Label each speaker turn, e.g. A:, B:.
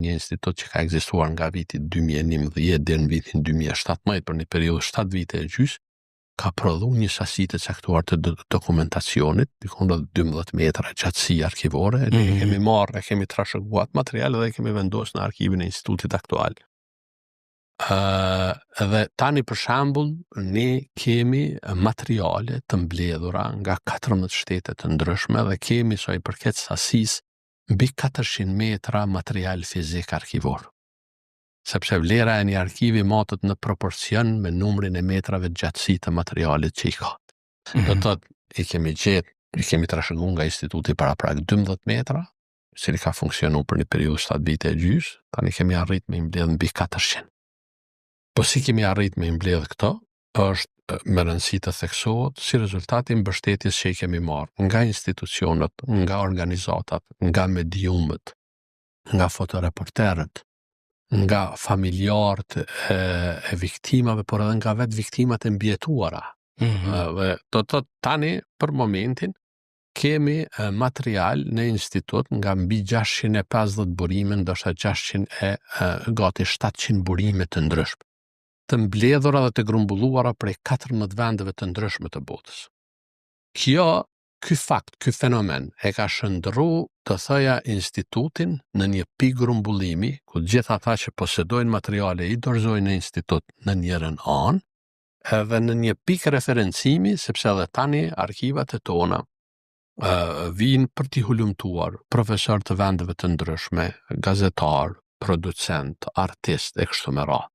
A: Një institut që ka ekzistuar nga viti 2011 deri në vitin 2017, për një periudhë 7 vite e gjysë, ka prodhu një sasi të caktuar të dokumentacionit, diku rreth 12 metra gjatësi arkivore, ne e kemi marrë, e kemi trashëguar atë material dhe e kemi vendosur në arkivin e institutit aktual. Dhe tani, për shembull, ne kemi materiale të mbledhura nga 14 shtete të ndryshme dhe kemi, sa i përket sasisë, mbi 400 metra material fizik arkivor. Sepse vlera e një arkivi matet në proporcion me numrin e metrave gjatësi të materialit që i ka. Do të thotë, i kemi gjetë, i kemi trashëguar nga instituti paraprak 12 metra, i cili ka funksionu për një periudhë 7 vite e gjysë, tani kemi arrit me i mbledh mbi 400. Po si kemi arrit me i mbledh këto, është me rëndësi të theksohet si rezultat i mbështetjes që i kemi marrë nga institucionet, nga organizatat, nga mediumet, nga fotoreporterët, nga familjarët e viktimave, por edhe nga vetë viktimat e mbijetuara. Dhe do të thotë, tani për momentin kemi material në institut nga mbi 650 burime, ndoshta 600 e gati 700 burime të ndryshme, të mbledhura dhe të grumbulluara prej 14 vendeve të ndryshme të botës. Ky fakt, ky fenomen, e ka shëndru, të thoja, institutin në një pikë grumbullimi, ku gjithë ata që posedojnë materiale i dorëzojnë në institut në njërën anë, edhe në një pikë referencimi, sepse edhe tani arkivat e tona vinë për t'i hulumtuar profesor të vendeve të ndryshme, gazetar, producent, artist e kështu me radhë.